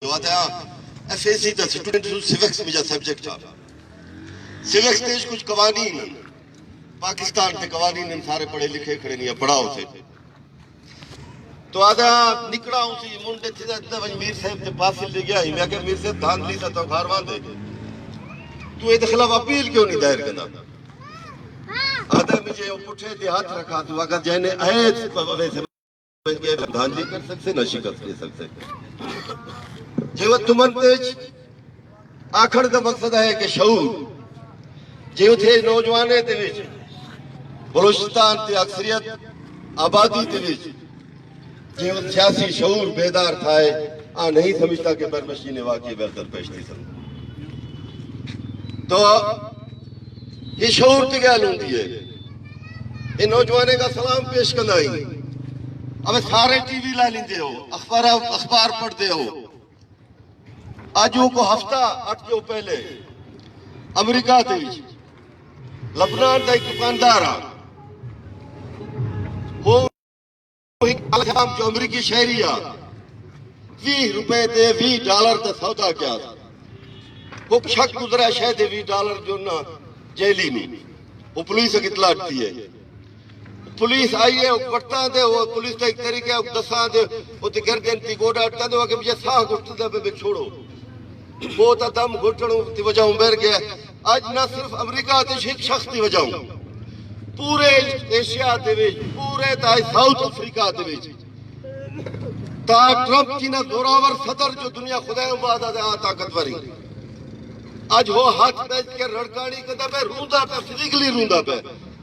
آتا F A C دا student سو، سیوکس مجا سبجیکٹ آ۔ سیوکس تے کچھ قوانین، پاکستان تے قوانین ہم سارے پڑھے لکھے کھڑے نہیں، پڑھاؤ سے۔ تو آدھا نکڑا اسی منڈے تھی دا، دا ونج میر صاحب تے پاسل لے گیا ہی۔ میں کہ میر صاحب دھاندلی سا تو کاروان دے، تو اے دے خلاف اپیل کیوں نہیں دائر کرنا؟ آدھا مجھے وہ پٹھے دے ہاتھ رکھا، تو اگر جینے آئے تو ویسے دھاندلی کر سکتے، نہ شکست دے سکتے۔ جے وہ تمن تیج آکھن دا مقصد ہے کہ شعور، جے اتھے نوجوانے دے وچ، بلوچستان تے اکثریت آبادی دے وچ، جے وہ سیاسی شعور بیدار تھا ہے، آ نہیں سمجھتا کہ برمشی نے واقعی بہتر پیش تھی سن۔ تو یہ شعور تے گل ہوندی ہے۔ یہ نوجوانے کا سلام پیش کرنا ہی۔ اب سارے ٹی وی لا لیندے ہو، اخبار، اخبار پڑھتے ہو۔ اج کو ہفتہ اٹھ جو پہلے امریکہ دے وچ لبنان دا ایک دکاندار آ، وہ ایک الزام جو امریکی شہری آ، ویہہ روپے دے ویہہ ڈالر دا سودا کیا۔ وہ شک گزرا شاید ویہہ ڈالر جو نہ جیلی نہیں۔ وہ پولیس کو اطلاع دی ہے۔ پولیس آئی ہے، وہ پٹاں دے، وہ پولیس دا ایک طریقہ ہے، وہ دساں دے، وہ تے گردن تی گوڈا اٹکاں دے، وہ کہ مجھے ساہ گھٹتا پہ، پہ چھوڑو۔ وہ تا دم گھٹن دی وجہ ہوں مر گیا۔ اج نہ صرف امریکہ تے ایک شخص دی وجہ ہوں، پورے ایشیا دے وچ، پورے تا ساؤتھ افریقہ دے وچ، تا ٹرمپ جی نہ زوراور صدر جو دنیا خدا بعد آ طاقتور ہی۔ اج وہ ہاتھ بیچ کے رڑکانی کدا پہ، روندا پہ، فزیکلی روندا پہ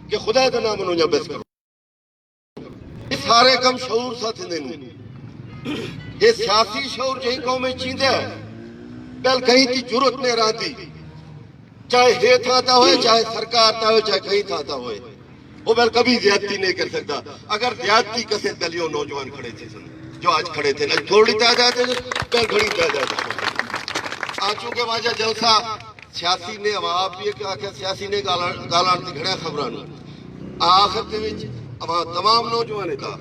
کہ خدا دا نام انہوں نے بس کرو۔ یہ سارے کم شعور ساتھ دے نوں۔ یہ سیاسی شعور جہی قوم میں چیندے ہے، بل کہیں کی جرت نہیں رہتی۔ چاہے ہے تھا تا ہوئے، چاہے سرکار تا ہوئے، چاہے کہیں تھا تا ہوئے، وہ بل کبھی زیادتی نہیں کر سکتا۔ اگر زیادتی کسے دلیو نوجوان کھڑے تھے سن، جو آج کھڑے تھے نا، تھوڑی تعداد ہے، بل بڑی تعداد ہے۔ آج چونکہ واجہ جلسہ سیاسی نے، ہم آپ بھی ایک آخر سیاسی نے گالا-، گالان تے گھڑے خبراں نوں۔ آخر دے وچ ہم تمام نوجوان تھا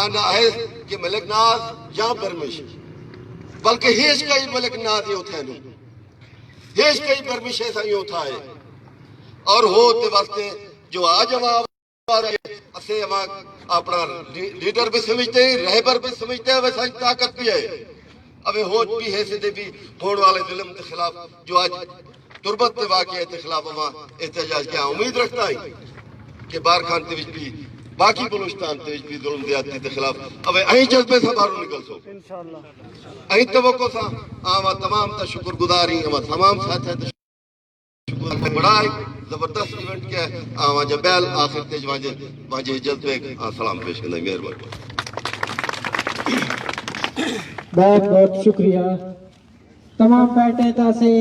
آنا ہے کہ ملک ناز یا برمش، بلکہ ہیچ کئی ملک ناز یہ اتھے نہیں، ہیچ کئی برمش ایسا یہ اتھا ہے۔ اور ہو تے واسطے جو آج ہم آپ اسے ہم اپنا لی-، لیڈر بھی سمجھتے ہیں، رہبر بھی سمجھتے ہیں، ویسا ہی طاقت بھی ہے۔ ابے ہوچ بھی ہے سے دے بھی ہونے والے ظلم کے خلاف جو آج تربت کے واقعے کے خلاف ہم احتجاج کیا امید رکھتا ہے کہ بارکھان تے وچ بھی، باقی بلوچستان تے وچ بھی ظلم زیادتی کے خلاف ابے اہیں جذبے سے باہر نکل سو۔ انشاءاللہ۔ اہیں توقع سا آواں تمام تا شکر گزار ہی، ہم تمام ساتھ ہیں۔ شکر بڑا ہی زبردست ایونٹ کیا ہے۔ آ واجہ بیل آخر تے واجہ، واجہ جذبے آ سلام پیش کرنا۔ مہربانی۔ بہت بہت شکریہ۔ تمام بیٹھے تھا سے